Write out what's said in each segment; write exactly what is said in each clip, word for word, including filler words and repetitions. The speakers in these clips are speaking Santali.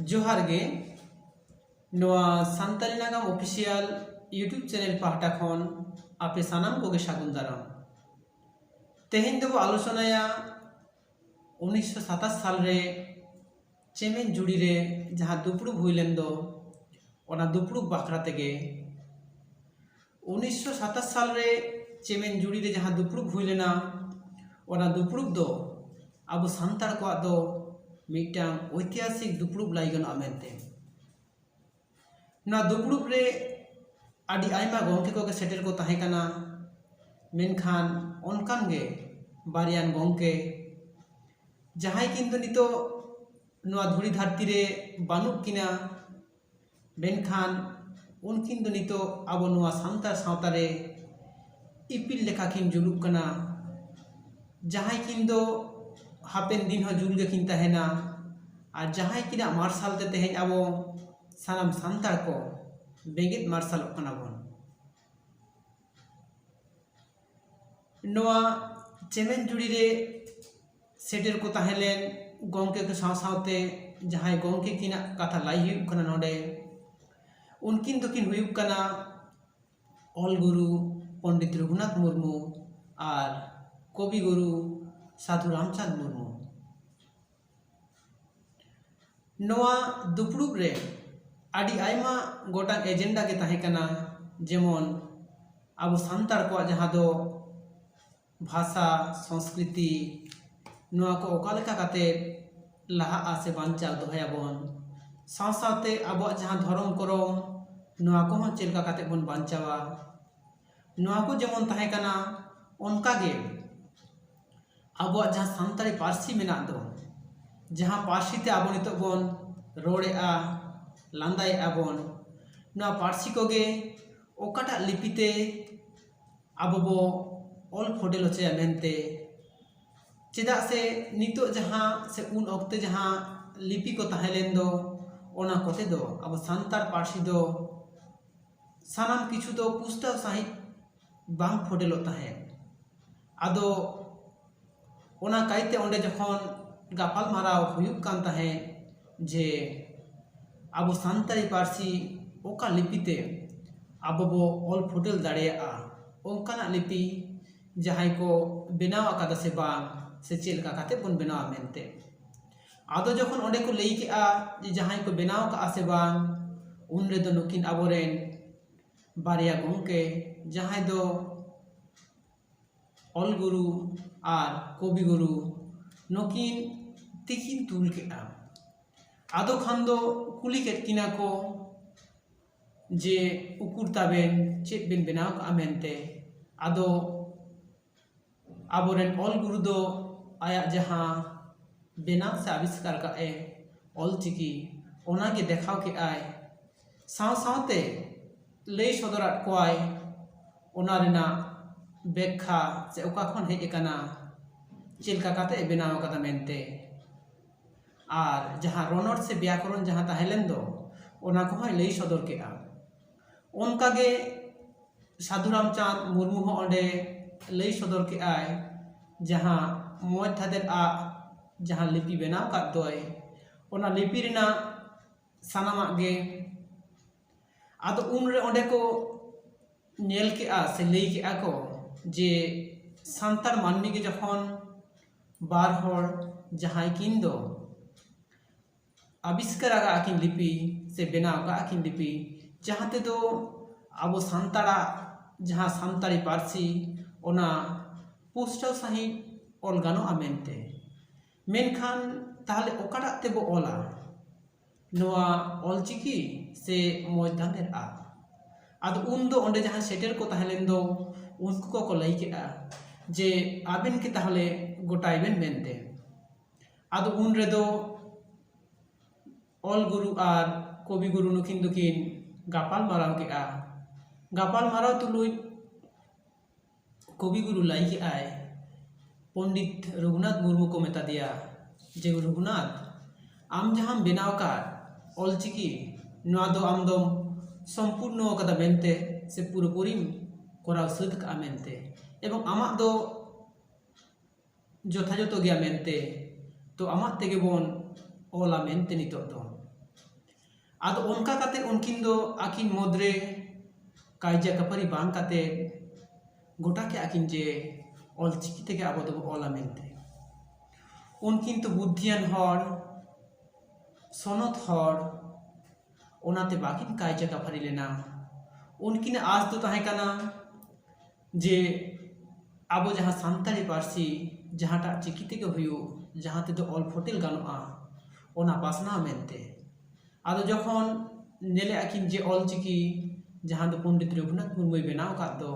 ᱡᱚᱦᱟᱨ ᱜᱮ᱾ ᱱᱚᱣᱟ ᱥᱟᱱᱛᱟᱲᱤ ᱱᱟᱜᱟᱢ ᱚᱯᱷᱤᱥᱤᱭᱟᱞ YouTube ᱪᱮᱱᱮᱞ ᱯᱟᱦᱴᱟ ᱠᱷᱚᱱ ᱟᱯᱮ ᱥᱟᱱᱟᱢ ᱠᱚᱜᱮ ᱥᱟᱹᱜᱩᱱ ᱫᱟᱨᱟᱢ᱾ ᱛᱮᱦᱮᱧ ᱫᱚᱵᱚ ᱟᱞᱳᱪᱚᱱᱟᱭᱟ ᱩᱱᱤᱥᱥᱚ ᱥᱟᱛᱟᱥ ᱥᱟᱞ ᱨᱮ ᱪᱮᱢᱮᱧ ᱡᱩᱲᱤ ᱨᱮ ᱡᱟᱦᱟᱸ ᱫᱩᱯᱲᱩᱵ ᱦᱩᱭ ᱞᱮᱱ ᱫᱚ, ᱚᱱᱟ ᱫᱩᱯᱲᱩᱵ ᱵᱟᱠᱷᱨᱟ ᱛᱮᱜᱮ᱾ ᱩᱱᱤᱥᱥᱚ ᱥᱟᱛᱟᱥ ᱥᱟᱞ ᱨᱮ ᱪᱮᱢᱮᱧ ᱡᱩᱲᱤ ᱨᱮ ᱡᱟᱦᱟᱸ ᱫᱩᱯᱲᱩᱵ ᱦᱩᱭ ᱞᱮᱱᱟ, ᱚᱱᱟ ᱫᱩᱯᱲᱩᱵ ᱫᱚ ᱟᱵᱚ ᱥᱟᱱᱛᱟᱲ ᱠᱚᱣᱟᱜ ᱫᱚ ᱢᱤᱫᱴᱟᱝ ᱳᱭᱛᱤᱦᱟᱥᱤᱠ ᱫᱩᱯᱲᱩᱵ ᱞᱟᱹᱭ ᱜᱟᱱᱚᱜᱼᱟ ᱢᱮᱱᱛᱮ᱾ ᱱᱚᱣᱟ ᱫᱩᱯᱲᱩᱵ ᱨᱮ ᱟᱹᱰᱤ ᱟᱭᱢᱟ ᱜᱚᱢᱠᱮ ᱠᱚᱜᱮ ᱥᱮᱴᱮᱨ ᱠᱚ ᱛᱟᱦᱮᱸ ᱠᱟᱱᱟ, ᱢᱮᱱᱠᱷᱟᱱ ᱚᱱᱠᱟᱱ ᱜᱮ ᱵᱟᱨᱭᱟᱱ ᱜᱚᱢᱠᱮ, ᱡᱟᱦᱟᱸᱭ ᱠᱤᱱ ᱫᱚ ᱱᱤᱛᱚᱜ ᱱᱚᱣᱟ ᱫᱷᱩᱲᱤ ᱫᱷᱟᱹᱨᱛᱤ ᱨᱮ ᱵᱟᱹᱱᱩᱜ ᱠᱤᱱᱟ, ᱢᱮᱱᱠᱷᱟᱱ ᱩᱱᱠᱤᱱ ᱫᱚ ᱱᱤᱛᱚᱜ ᱟᱵᱚ ᱱᱚᱣᱟ ᱥᱟᱱᱛᱟᱲ ᱥᱟᱶᱛᱟ ᱨᱮ ᱤᱯᱤᱞ ᱞᱮᱠᱟ ᱠᱤᱱ ᱡᱩᱞᱩᱜ ᱠᱟᱱᱟ᱾ ᱡᱟᱦᱟᱸᱭ ᱠᱤᱱ ᱫᱚ ᱦᱟᱯᱮᱱ ᱫᱤᱱ ᱦᱚᱸ ᱡᱩᱞ ᱜᱮᱠᱤᱱ ᱛᱟᱦᱮᱱᱟ, ᱟᱨ ᱡᱟᱦᱟᱸᱭ ᱠᱤᱱᱟᱜ ᱢᱟᱨᱥᱟᱞ ᱛᱮ ᱛᱮᱦᱮᱧ ᱟᱵᱚ ᱥᱟᱱᱟᱢ ᱥᱟᱱᱛᱟᱲ ᱠᱚ ᱵᱮᱸᱜᱮᱫ ᱢᱟᱨᱥᱟᱞᱚᱜ ᱠᱟᱱᱟ ᱵᱚᱱ᱾ ᱱᱚᱣᱟ ᱪᱮᱢᱮᱧ ᱡᱩᱲᱤ ᱨᱮ ᱥᱮᱴᱮᱨ ᱠᱚ ᱛᱟᱦᱮᱸ ᱞᱮᱱ ᱜᱚᱢᱠᱮ ᱠᱚ ᱥᱟᱶ ᱥᱟᱶᱛᱮ ᱡᱟᱦᱟᱸᱭ ᱜᱚᱢᱠᱮ ᱠᱤᱱᱟᱜ ᱠᱟᱛᱷᱟ ᱞᱟᱹᱭ ᱦᱩᱭᱩᱜ ᱠᱟᱱᱟ ᱱᱚᱰᱮ, ᱩᱱᱠᱤᱱ ᱫᱚᱠᱤᱱ ᱦᱩᱭᱩᱜ ᱠᱟᱱᱟ ᱚᱞ ᱜᱩᱨᱩ ᱯᱚᱱᱰᱤᱛ ᱨᱚᱜᱷᱩᱱᱟᱛᱷ ᱢᱩᱨᱢᱩ ᱟᱨ ᱠᱚᱵᱤ ᱜᱩᱨᱩ ᱥᱟᱹᱫᱷᱩ ᱨᱟᱢᱪᱟᱸᱫᱽ ᱢᱩᱨᱢᱩ᱾ ᱱᱚᱣᱟ ᱫᱩᱯᱲᱩᱵ ᱨᱮ ᱟᱹᱰᱤ ᱟᱭᱢᱟ ᱜᱚᱴᱟᱝ ᱮᱡᱮᱱᱰᱟ ᱜᱮ ᱛᱟᱦᱮᱸ ᱠᱟᱱᱟ, ᱡᱮᱢᱚᱱ ᱟᱵᱚ ᱥᱟᱱᱛᱟᱲ ᱠᱚᱣᱟᱜ ᱡᱟᱦᱟᱸ ᱫᱚ ᱵᱷᱟᱥᱟ, ᱥᱚᱝᱥᱠᱨᱤᱛᱤ, ᱱᱚᱣᱟ ᱠᱚ ᱚᱠᱟ ᱞᱮᱠᱟ ᱠᱟᱛᱮ ᱞᱟᱦᱟᱜᱼᱟ ᱥᱮ ᱵᱟᱧᱪᱟᱣ ᱫᱚᱦᱚᱭᱟᱵᱚᱱ, ᱥᱟᱶ ᱥᱟᱶᱛᱮ ᱟᱵᱚᱣᱟᱜ ᱡᱟᱦᱟᱸ ᱫᱷᱚᱨᱚᱢ ᱠᱚᱨᱚᱢ, ᱱᱚᱣᱟ ᱠᱚᱦᱚᱸ ᱪᱮᱫ ᱞᱮᱠᱟ ᱠᱟᱛᱮ ᱵᱚᱱ ᱵᱟᱧᱪᱟᱣᱟ, ᱱᱚᱣᱟ ᱠᱚ ᱡᱮᱢᱚᱱ ᱛᱟᱦᱮᱸ ᱠᱟᱱᱟ, ᱚᱱᱠᱟ ᱜᱮ ᱟᱵᱚᱣᱟᱜ ᱡᱟᱦᱟᱸ ᱥᱟᱱᱛᱟᱲᱤ ᱯᱟᱹᱨᱥᱤ ᱢᱮᱱᱟᱜ ᱫᱚ, ᱡᱟᱦᱟᱸ ᱯᱟᱹᱨᱥᱤ ᱛᱮ ᱟᱵᱚ ᱱᱤᱛᱚᱜ ᱵᱚᱱ ᱨᱚᱲᱮᱫᱼᱟ, ᱞᱟᱸᱫᱟᱭᱮᱫᱼᱟ ᱵᱚᱱ, ᱱᱚᱣᱟ ᱯᱟᱹᱨᱥᱤ ᱠᱚᱜᱮ ᱚᱠᱟᱴᱟᱜ ᱞᱤᱯᱤ ᱛᱮ ᱟᱵᱚ ᱵᱚ ᱚᱞ ᱯᱷᱚᱴᱮᱞ ᱦᱚᱪᱚᱭᱟ ᱢᱮᱱᱛᱮ᱾ ᱪᱮᱫᱟᱜ ᱥᱮ ᱱᱤᱛᱚᱜ ᱡᱟᱦᱟᱸ ᱥᱮ ᱩᱱ ᱚᱠᱛᱮ ᱡᱟᱦᱟᱸ ᱞᱤᱯᱤ ᱠᱚ ᱛᱟᱦᱮᱸ ᱞᱮᱱ ᱫᱚ, ᱚᱱᱟ ᱠᱚᱛᱮ ᱫᱚ ᱟᱵᱚ ᱥᱟᱱᱛᱟᱲ ᱯᱟᱹᱨᱥᱤ ᱫᱚ ᱥᱟᱱᱟᱢ ᱠᱤᱪᱷᱩ ᱫᱚ ᱯᱩᱥᱴᱟᱹᱣ ᱥᱟᱺᱦᱤᱡ ᱵᱟᱝ ᱯᱷᱚᱴᱮᱞᱚᱜ ᱛᱟᱦᱮᱸᱫ᱾ ᱟᱫᱚ ᱚᱱᱟ ᱠᱟᱭᱛᱮ ᱚᱸᱰᱮ ᱡᱚᱠᱷᱚᱱ ᱜᱟᱯᱟᱞ ᱢᱟᱨᱟᱣ ᱦᱩᱭᱩᱜ ᱠᱟᱱ ᱛᱟᱦᱮᱸᱫ, ᱡᱮ ᱟᱵᱚ ᱥᱟᱱᱛᱟᱲᱤ ᱯᱟᱹᱨᱥᱤ ᱚᱠᱟ ᱞᱤᱯᱤ ᱛᱮ ᱟᱵᱚ ᱵᱚ ᱚᱞ ᱯᱷᱩᱴᱮᱞ ᱫᱟᱲᱮᱭᱟᱜᱼᱟ, ᱚᱱᱠᱟᱱᱟᱜ ᱞᱤᱯᱤ ᱡᱟᱦᱟᱸᱭ ᱠᱚ ᱵᱮᱱᱟᱣ ᱟᱠᱟᱫᱟ ᱥᱮ ᱵᱟᱝ, ᱥᱮ ᱪᱮᱫ ᱞᱮᱠᱟ ᱠᱟᱛᱮ ᱵᱚᱱ ᱵᱮᱱᱟᱣᱟ ᱢᱮᱱᱛᱮ᱾ ᱟᱫᱚ ᱡᱚᱠᱷᱚᱱ ᱚᱸᱰᱮ ᱠᱚ ᱞᱟᱹᱭ ᱠᱮᱜᱼᱟ ᱡᱮ ᱡᱟᱦᱟᱸᱭ ᱠᱚ ᱵᱮᱱᱟᱣ ᱟᱠᱟᱫᱼᱟ ᱥᱮ ᱵᱟᱝ, ᱩᱱ ᱨᱮᱫᱚ ᱱᱩᱠᱤᱱ ᱟᱵᱚᱨᱮᱱ ᱵᱟᱨᱭᱟ ᱜᱚᱢᱠᱮ, ᱡᱟᱦᱟᱸᱭ ᱫᱚ ᱚᱞ ᱜᱩᱨᱩ ᱟᱨ ᱠᱚᱵᱤ ᱜᱩᱨᱩ, ᱱᱩᱠᱤᱱ ᱛᱤᱠᱤᱱ ᱛᱩᱞ ᱠᱮᱫᱼᱟ᱾ ᱟᱫᱚ ᱠᱷᱟᱱ ᱫᱚ ᱠᱩᱞᱤ ᱠᱮᱫ ᱠᱤᱱᱟ ᱠᱚ ᱡᱮ, "ᱩᱠᱩᱨ ᱛᱟᱵᱮᱱ, ᱪᱮᱫ ᱵᱮᱱ ᱵᱮᱱᱟᱣ ᱠᱟᱜᱼᱟ?" ᱢᱮᱱᱛᱮ᱾ ᱟᱫᱚ ᱟᱵᱚᱨᱮᱱ ᱚᱞ ᱜᱩᱨᱩ ᱫᱚ ᱟᱭᱟᱜ ᱡᱟᱦᱟᱸ ᱵᱮᱱᱟᱣ ᱥᱮ ᱟᱵᱤᱥᱠᱟᱨ ᱠᱟᱜ ᱮ ᱚᱞ ᱪᱤᱠᱤ, ᱚᱱᱟᱜᱮ ᱫᱮᱠᱷᱟᱣ ᱠᱮᱫᱼᱟᱭ᱾ ᱥᱟᱶ ᱥᱟᱶᱛᱮ ᱞᱟᱹᱭ ᱥᱚᱫᱚᱨᱟᱫ ᱠᱚᱣᱟᱭ ᱚᱱᱟ ᱨᱮᱱᱟᱜ ᱵᱮᱠᱠᱷᱟ, ᱥᱮ ᱚᱠᱟ ᱠᱷᱚᱱ ᱦᱮᱡ ᱟᱠᱟᱱᱟ, ᱪᱮᱫ ᱞᱮᱠᱟ ᱠᱟᱛᱮ ᱮ ᱵᱮᱱᱟᱣ ᱟᱠᱟᱫᱟ ᱢᱮᱱᱛᱮ᱾ ᱟᱨ ᱡᱟᱦᱟᱸ ᱨᱚᱱᱚᱲ ᱥᱮ ᱵᱮᱭᱟᱠᱚᱨᱚᱱ ᱡᱟᱦᱟᱸ ᱛᱟᱦᱮᱸ ᱞᱮᱱ ᱫᱚ, ᱚᱱᱟ ᱠᱚᱦᱚᱸᱭ ᱞᱟᱹᱭ ᱥᱚᱫᱚᱨ ᱠᱮᱫᱼᱟ᱾ ᱚᱱᱠᱟᱜᱮ ᱥᱟᱹᱫᱷᱩ ᱨᱟᱢᱪᱟᱸᱫᱽ ᱢᱩᱨᱢᱩ ᱦᱚᱸ ᱚᱸᱰᱮ ᱞᱟᱹᱭ ᱥᱚᱫᱚᱨ ᱠᱮᱫᱼᱟᱭ, ᱡᱟᱦᱟᱸ ᱢᱚᱡᱽ ᱫᱷᱟᱫᱮᱨ ᱟᱜ ᱡᱟᱦᱟᱸ ᱞᱤᱯᱤ ᱵᱮᱱᱟᱣ ᱠᱟᱫ ᱫᱚᱭ, ᱚᱱᱟ ᱞᱤᱯᱤ ᱨᱮᱱᱟᱜ ᱥᱟᱱᱟᱢᱟᱜ ᱜᱮ᱾ ᱟᱫᱚ ᱩᱱᱨᱮ ᱚᱸᱰᱮ ᱠᱚ ᱧᱮᱞ ᱠᱮᱜᱼᱟ ᱥᱮ ᱞᱟᱹᱭ ᱠᱮᱜᱼᱟ ᱠᱚ ᱡᱮ ᱥᱟᱱᱛᱟᱲ ᱢᱟᱹᱱᱢᱤ ᱜᱮ ᱡᱚᱠᱷᱚᱱ ᱵᱟᱨ ᱦᱚᱲ ᱡᱟᱦᱟᱸᱭ ᱠᱤᱱ ᱫᱚ ᱟᱵᱤᱥᱠᱟᱨ ᱟᱠᱟᱫ ᱟᱹᱠᱤᱱ ᱞᱤᱯᱤ ᱥᱮ ᱵᱮᱱᱟᱣ ᱟᱠᱟᱫ ᱟᱹᱠᱤᱱ ᱞᱤᱯᱤ, ᱡᱟᱦᱟᱸ ᱛᱮᱫᱚ ᱟᱵᱚ ᱥᱟᱱᱛᱟᱲᱟᱜ ᱡᱟᱦᱟᱸ ᱥᱟᱱᱛᱟᱲᱤ ᱯᱟᱹᱨᱥᱤ, ᱚᱱᱟ ᱯᱩᱥᱴᱟᱹᱣ ᱥᱟᱺᱦᱤᱡ ᱚᱞ ᱜᱟᱱᱚᱜᱼᱟ ᱢᱮᱱᱛᱮ᱾ ᱢᱮᱱᱠᱷᱟᱱ ᱛᱟᱦᱞᱮ ᱚᱠᱟᱴᱟᱜ ᱛᱮᱵᱚ ᱚᱞᱟ, ᱱᱚᱣᱟ ᱚᱞᱪᱤᱠᱤ ᱥᱮ ᱢᱚᱡᱽ ᱫᱷᱟᱸᱫᱮᱨ ᱟᱜ? ᱟᱫᱚ ᱩᱱ ᱫᱚ ᱚᱸᱰᱮ ᱡᱟᱦᱟᱸ ᱥᱮᱴᱮᱨ ᱠᱚ ᱛᱟᱦᱮᱸ ᱞᱮᱱ ᱫᱚ, ᱩᱱᱠᱩ ᱠᱚᱠᱚ ᱞᱟᱹᱭ ᱠᱮᱫᱼᱟ ᱡᱮ, "ᱟᱵᱮᱱ ᱜᱮ ᱛᱟᱦᱞᱮ ᱜᱚᱴᱟᱭ ᱵᱮᱱ" ᱢᱮᱱᱛᱮ᱾ ᱟᱫᱚ ᱩᱱ ᱨᱮᱫᱚ ᱚᱞ ᱜᱩᱨᱩ ᱟᱨ ᱠᱚᱵᱤ ᱜᱩᱨᱩ ᱱᱩᱠᱤᱱ ᱫᱚᱠᱤᱱ ᱜᱟᱯᱟᱞ ᱢᱟᱨᱟᱣ ᱠᱮᱫᱼᱟ᱾ ᱜᱟᱯᱟᱞ ᱢᱟᱨᱟᱣ ᱛᱩᱞᱩᱡ ᱠᱚᱵᱤ ᱜᱩᱨᱩ ᱞᱟᱹᱭ ᱠᱮᱫᱼᱟᱭ, ᱯᱚᱱᱰᱤᱛ ᱨᱚᱜᱷᱩᱱᱟᱛᱷ ᱢᱩᱨᱢᱩ ᱠᱚ ᱢᱮᱛᱟ ᱫᱮᱭᱟ ᱡᱮ, "ᱨᱚᱜᱷᱩᱱᱟᱛᱷ, ᱟᱢ ᱡᱟᱦᱟᱸᱢ ᱵᱮᱱᱟᱣ ᱟᱠᱟᱫ ᱚᱞᱪᱤᱠᱤ, ᱱᱚᱣᱟ ᱫᱚ ᱟᱢ ᱫᱚᱢ ᱥᱚᱢᱯᱩᱨᱱᱚ ᱟᱠᱟᱫᱟ ᱢᱮᱱᱛᱮ, ᱥᱮ ᱯᱩᱨᱟᱹᱯᱩᱨᱤᱢ ᱠᱚᱨᱟᱣ ᱥᱟᱹᱛ ᱟᱠᱟᱫᱼᱟ ᱢᱮᱱᱛᱮ, ᱮᱵᱚᱝ ᱟᱢᱟᱜ ᱫᱚ ᱡᱚᱛᱷᱟᱡᱚᱛᱚ ᱜᱮᱭᱟ ᱢᱮᱱᱛᱮ, ᱛᱚ ᱟᱢᱟᱜ ᱛᱮᱜᱮ ᱵᱚᱱ ᱚᱞᱟ ᱢᱮᱱᱛᱮ ᱱᱤᱛᱚᱜ ᱫᱚ᱾ ᱟᱫᱚ ᱚᱱᱠᱟ ᱠᱟᱛᱮ ᱩᱱᱠᱤᱱ ᱫᱚ ᱟᱹᱠᱤᱱ ᱢᱩᱫᱽᱨᱮ ᱠᱟᱭᱡᱟ ᱠᱟᱯᱷᱟᱨᱤ ᱵᱟᱝ ᱠᱟᱛᱮ ᱜᱚᱴᱟ ᱠᱮᱫ ᱟᱹᱠᱤᱱ ᱡᱮ ᱚᱞᱪᱤᱠᱤ ᱛᱮᱜᱮ ᱟᱵᱚ ᱫᱚᱵᱚ ᱚᱞᱟ ᱢᱮᱱᱛᱮ᱾ ᱩᱱᱠᱤᱱ ᱛᱚ ᱵᱩᱫᱽᱫᱷᱤᱭᱟᱱ ᱦᱚᱲ, ᱥᱚᱱᱚᱛ ᱦᱚᱲ, ᱚᱱᱟᱛᱮ ᱵᱟᱹᱠᱤᱱ ᱠᱟᱭᱡᱟ ᱠᱟᱯᱷᱟᱨᱤ ᱞᱮᱱᱟ᱾ ᱩᱱᱠᱤᱱᱟᱜ ᱟᱸᱥ ᱫᱚ ᱛᱟᱦᱮᱸ ᱠᱟᱱᱟ ᱡᱮ ᱟᱵᱚ ᱡᱟᱦᱟᱸ ᱥᱟᱱᱛᱟᱲᱤ ᱯᱟᱹᱨᱥᱤ ᱡᱟᱦᱟᱸᱴᱟᱜ ᱪᱤᱠᱤ ᱛᱮᱜᱮ ᱦᱩᱭᱩᱜ, ᱡᱟᱦᱟᱸ ᱛᱮᱫᱚ ᱚᱞ ᱯᱷᱚᱴᱮᱞ ᱜᱟᱱᱚᱜᱼᱟ, ᱚᱱᱟ ᱯᱟᱥᱱᱟᱣ ᱢᱮᱱᱛᱮ᱾ ᱟᱫᱚ ᱡᱚᱠᱷᱚᱱ ᱧᱮᱞᱮᱫᱼᱟ ᱠᱤᱱ ᱡᱮ ᱚᱞ ᱪᱤᱠᱤ ᱡᱟᱦᱟᱸ ᱫᱚ ᱯᱚᱱᱰᱤᱛ ᱨᱚᱜᱷᱩᱱᱟᱛᱷ ᱢᱩᱨᱢᱩᱭ ᱵᱮᱱᱟᱣ ᱟᱠᱟᱫ ᱫᱚ,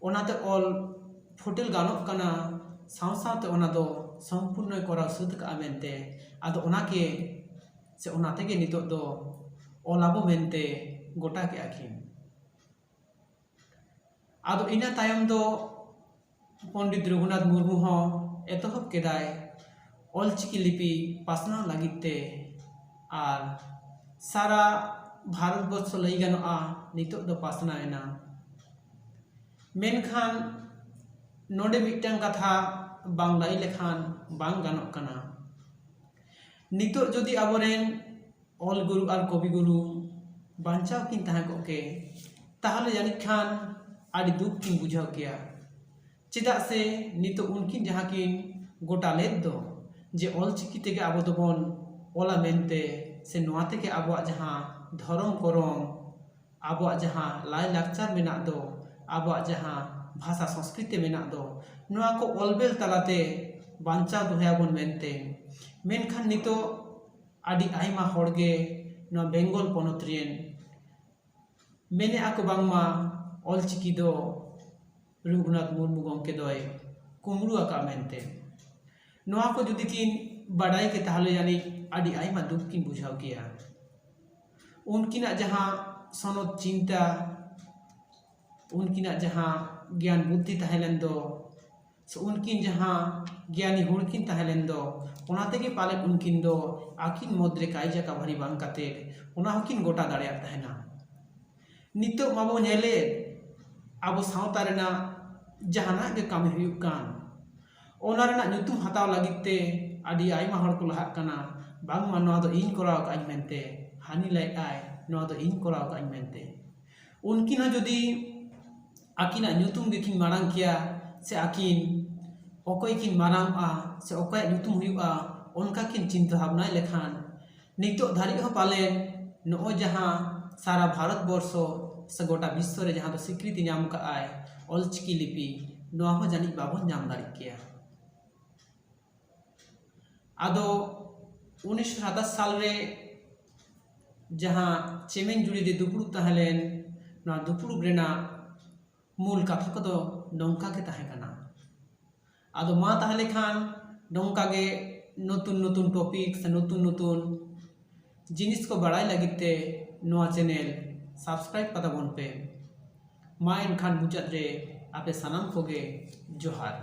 ᱚᱱᱟᱛᱮ ᱚᱞ ᱯᱷᱚᱴᱮᱞ ᱜᱟᱱᱚᱜ ᱠᱟᱱᱟ, ᱥᱟᱶ ᱥᱟᱶᱛᱮ ᱚᱱᱟ ᱫᱚ ᱥᱚᱢᱯᱩᱨᱱᱚᱭ ᱠᱚᱨᱟᱣ ᱥᱟᱹᱛ ᱠᱟᱜᱼᱟ ᱢᱮᱱᱛᱮ, ᱟᱫᱚ ᱚᱱᱟᱜᱮ ᱥᱮ ᱚᱱᱟ ᱛᱮᱜᱮ ᱱᱤᱛᱚᱜ ᱫᱚ ᱚᱞ ᱟᱵᱚ ᱢᱮᱱᱛᱮ ᱜᱚᱴᱟ ᱠᱮᱫᱼᱟ ᱠᱤᱱ᱾ ᱟᱫᱚ ᱤᱱᱟᱹ ᱛᱟᱭᱚᱢ ᱫᱚ ᱯᱚᱱᱰᱤᱛ ᱨᱚᱜᱷᱩᱱᱟᱛᱷ ᱢᱩᱨᱢᱩ ᱦᱚᱸ ᱮᱛᱚᱦᱚᱵ ᱠᱮᱫᱟᱭ ᱚᱞᱪᱤᱠᱤ ᱞᱤᱯᱤ ᱯᱟᱥᱱᱟᱣ ᱞᱟᱹᱜᱤᱫ ᱛᱮ, ᱟᱨ ᱥᱟᱨᱟ ᱵᱷᱟᱨᱚᱛ ᱵᱚᱨᱥᱚ ᱞᱟᱹᱭ ᱜᱟᱱᱚᱜᱼᱟ ᱱᱤᱛᱚᱜ ᱫᱚ ᱯᱟᱥᱱᱟᱣ ᱮᱱᱟ᱾ ᱢᱮᱱᱠᱷᱟᱱ ᱱᱚᱰᱮ ᱢᱤᱫᱴᱟᱝ ᱠᱟᱛᱷᱟ ᱵᱟᱝ ᱞᱟᱹᱭ ᱞᱮᱠᱷᱟᱱ ᱵᱟᱝ ᱜᱟᱱᱚᱜ ᱠᱟᱱᱟ᱾ ᱱᱤᱛᱚᱜ ᱡᱩᱫᱤ ᱟᱵᱚᱨᱮᱱ ᱚᱞ ᱜᱩᱨᱩ ᱟᱨ ᱠᱚᱵᱤ ᱜᱩᱨᱩ ᱵᱟᱧᱪᱟᱣ ᱠᱤᱱ ᱛᱟᱦᱮᱸ ᱠᱚᱜ ᱠᱮ, ᱛᱟᱦᱚᱞᱮ ᱡᱟᱹᱱᱤᱡ ᱠᱷᱟᱱ ᱟᱹᱰᱤ ᱫᱩᱠ ᱠᱤᱱ ᱵᱩᱡᱷᱟᱹᱣ ᱠᱮᱭᱟ᱾ ᱪᱮᱫᱟᱜ ᱥᱮ ᱱᱤᱛᱚᱜ ᱩᱱᱠᱤᱱ ᱡᱟᱦᱟᱸ ᱠᱤᱱ ᱜᱚᱴᱟ ᱞᱮᱫ ᱫᱚ ᱡᱮ ᱚᱞᱪᱤᱠᱤ ᱛᱮᱜᱮ ᱟᱵᱚ ᱫᱚᱵᱚᱱ ᱚᱞᱟ ᱢᱮᱱᱛᱮ, ᱥᱮ ᱱᱚᱣᱟ ᱛᱮᱜᱮ ᱟᱵᱚᱣᱟᱜ ᱡᱟᱦᱟᱸ ᱫᱷᱚᱨᱚᱢ ᱠᱚᱨᱚᱢ, ᱟᱵᱚᱣᱟᱜ ᱡᱟᱦᱟᱸ ᱞᱟᱭᱼᱞᱟᱠᱪᱟᱨ ᱢᱮᱱᱟᱜ ᱫᱚ, ᱟᱵᱚᱣᱟᱜ ᱡᱟᱦᱟᱸ ᱵᱷᱟᱥᱟ ᱥᱚᱸᱥᱠᱨᱤᱛᱤ ᱢᱮᱱᱟᱜ ᱫᱚ, ᱱᱚᱣᱟ ᱠᱚ ᱚᱞ ᱵᱮᱞ ᱛᱟᱞᱟᱛᱮ ᱵᱟᱧᱪᱟᱣ ᱫᱚᱦᱚᱭᱟᱵᱚᱱ ᱢᱮᱱᱛᱮ᱾ ᱢᱮᱱᱠᱷᱟᱱ ᱱᱤᱛᱚᱜ ᱟᱹᱰᱤ ᱟᱭᱢᱟ ᱦᱚᱲ ᱜᱮ ᱱᱚᱣᱟ ᱵᱮᱝᱜᱚᱞ ᱯᱚᱱᱚᱛ ᱨᱮᱱ ᱢᱮᱱᱮᱫᱼᱟ ᱠᱚ ᱵᱟᱝᱢᱟ ᱚᱞᱪᱤᱠᱤ ᱫᱚ ᱨᱚᱜᱷᱩᱱᱟᱛᱷ ᱢᱩᱨᱢᱩ ᱜᱚᱢᱠᱮ ᱫᱚᱭ ᱠᱩᱢᱵᱽᱲᱩ ᱟᱠᱟᱫ ᱢᱮᱱᱛᱮ᱾ ᱱᱚᱣᱟ ᱠᱚ ᱡᱩᱫᱤ ᱠᱤᱱ ᱵᱟᱰᱟᱭ ᱠᱮ, ᱛᱟᱦᱚᱞᱮ ᱡᱟᱹᱱᱤᱡ ᱟᱹᱰᱤ ᱟᱭᱢᱟ ᱫᱩᱠ ᱠᱤᱱ ᱵᱩᱡᱷᱟᱹᱣ ᱠᱮᱭᱟ᱾ ᱩᱱᱠᱤᱱᱟᱜ ᱡᱟᱦᱟᱸ ᱥᱚᱱᱚᱛ ᱪᱤᱱᱛᱟ, ᱩᱱᱠᱤᱱᱟᱜ ᱡᱟᱦᱟᱸ ᱜᱮᱭᱟᱱ ᱵᱩᱫᱽᱫᱷᱤ ᱛᱟᱦᱮᱸ ᱞᱮᱱ ᱫᱚ, ᱥᱮ ᱩᱱᱠᱤᱱ ᱡᱟᱦᱟᱸ ᱜᱮᱭᱟᱱᱤ ᱦᱚᱲ ᱠᱤᱱ ᱛᱟᱦᱮᱸ ᱞᱮᱱ ᱫᱚ, ᱚᱱᱟ ᱛᱮᱜᱮ ᱯᱟᱞᱮᱫ ᱩᱱᱠᱤᱱ ᱫᱚ ᱟᱹᱠᱤᱱ ᱢᱩᱫᱽᱨᱮ ᱠᱟᱭᱡᱟ ᱠᱟᱵᱷᱟᱨᱤ ᱵᱟᱝ ᱠᱟᱛᱮ ᱚᱱᱟ ᱦᱚᱸᱠᱤᱱ ᱜᱚᱴᱟ ᱫᱟᱲᱮᱭᱟᱜ ᱛᱟᱦᱮᱱᱟ᱾ ᱱᱤᱛᱚᱜ ᱢᱟᱵᱚ ᱧᱮᱞᱮᱫ, ᱟᱵᱚ ᱥᱟᱶᱛᱟ ᱨᱮᱱᱟᱜ ᱡᱟᱦᱟᱱᱟᱜ ᱜᱮ ᱠᱟᱹᱢᱤ ᱦᱩᱭᱩᱜ ᱠᱟᱱ, ᱚᱱᱟ ᱨᱮᱱᱟᱜ ᱧᱩᱛᱩᱢ ᱦᱟᱛᱟᱣ ᱞᱟᱹᱜᱤᱫ ᱛᱮ ᱟᱹᱰᱤ ᱟᱭᱢᱟ ᱦᱚᱲ ᱠᱚ ᱞᱟᱦᱟᱜ ᱠᱟᱱᱟ᱾ ᱵᱟᱝᱢᱟ ᱱᱚᱣᱟ ᱫᱚ ᱤᱧ ᱠᱚᱨᱟᱣ ᱠᱟᱜ ᱟᱹᱧ ᱢᱮᱱᱛᱮ, ᱦᱟᱹᱱᱤ ᱞᱟᱹᱭᱮᱫ ᱟᱭ ᱱᱚᱣᱟ ᱫᱚ ᱤᱧ ᱠᱚᱨᱟᱣ ᱠᱟᱜ ᱟᱹᱧ ᱢᱮᱱᱛᱮ᱾ ᱩᱱᱠᱤᱱ ᱦᱚᱸ ᱡᱩᱫᱤ ᱟᱹᱠᱤᱱᱟᱜ ᱧᱩᱛᱩᱢ ᱜᱮᱠᱤᱱ ᱢᱟᱲᱟᱝ ᱠᱮᱭᱟ, ᱥᱮ ᱟᱹᱠᱤᱱ ᱚᱠᱚᱭ ᱠᱤᱱ ᱢᱟᱨᱟᱝᱚᱜᱼᱟ ᱥᱮ ᱚᱠᱚᱭᱟᱜ ᱧᱩᱛᱩᱢ ᱦᱩᱭᱩᱜᱼᱟ, ᱚᱱᱠᱟ ᱠᱤᱱ ᱪᱤᱱᱛᱟᱹ ᱵᱷᱟᱵᱽᱱᱟᱭ ᱞᱮᱠᱷᱟᱱ ᱱᱤᱛᱚᱜ ᱫᱷᱟᱹᱨᱤᱡ ᱦᱚᱸ ᱯᱟᱞᱮᱱ ᱱᱚᱜᱼᱚᱭ ᱡᱟᱦᱟᱸ ᱥᱟᱨᱟ ᱵᱷᱟᱨᱚᱛ ᱵᱚᱨᱥᱚ ᱥᱮ ᱜᱚᱴᱟ ᱵᱤᱥᱥᱚ ᱨᱮ ᱡᱟᱦᱟᱸ ᱫᱚ ᱥᱤᱠᱨᱤᱛᱤ ᱧᱟᱢ ᱠᱟᱜᱼᱟᱭ ᱚᱞᱪᱤᱠᱤ ᱞᱤᱯᱤ, ᱱᱚᱣᱟ ᱦᱚᱸ ᱡᱟᱹᱱᱤᱡ ᱵᱟᱵᱚᱱ ᱧᱟᱢ ᱫᱟᱲᱮ ᱠᱮᱭᱟ᱾ ᱟᱫᱚ ᱩᱱᱤᱥᱥᱚ ᱥᱟᱛᱟᱥ ᱥᱟᱞ ᱨᱮ ᱡᱟᱦᱟᱸ ᱪᱮᱢᱮᱧ ᱡᱩᱲᱤ ᱨᱮ ᱫᱩᱯᱲᱩᱵ ᱛᱟᱦᱮᱸ ᱞᱮᱱ, ᱱᱚᱣᱟ ᱫᱩᱯᱲᱩᱵ ᱨᱮᱱᱟᱜ ᱢᱩᱞ ᱠᱟᱛᱷᱟ ᱠᱚᱫᱚ ᱱᱚᱝᱠᱟ ᱜᱮ ᱛᱟᱦᱮᱸ ᱠᱟᱱᱟ᱾ ᱟᱫᱚ ᱢᱟ ᱛᱟᱦᱞᱮ ᱠᱷᱟᱱ ᱱᱚᱝᱠᱟ ᱜᱮ ᱱᱚᱛᱩᱱ ᱱᱚᱛᱩᱱ ᱴᱚᱯᱤᱠ ᱥᱮ ᱱᱚᱛᱩᱱ ᱱᱚᱛᱩᱱ ᱡᱤᱱᱤᱥ ᱠᱚ ᱵᱟᱲᱟᱭ ᱞᱟᱹᱜᱤᱫ ᱛᱮ ᱱᱚᱣᱟ ᱪᱮᱱᱮᱞ ᱥᱟᱵᱥᱠᱨᱟᱭᱤᱵ ᱠᱟᱛᱟ ᱵᱚᱱ ᱯᱮ᱾ ᱢᱟ ᱮᱱᱠᱷᱟᱱ ᱢᱩᱪᱟᱹᱫ ᱨᱮ ᱟᱯᱮ ᱥᱟᱱᱟᱢ ᱠᱚᱜᱮ ᱡᱚᱦᱟᱨ᱾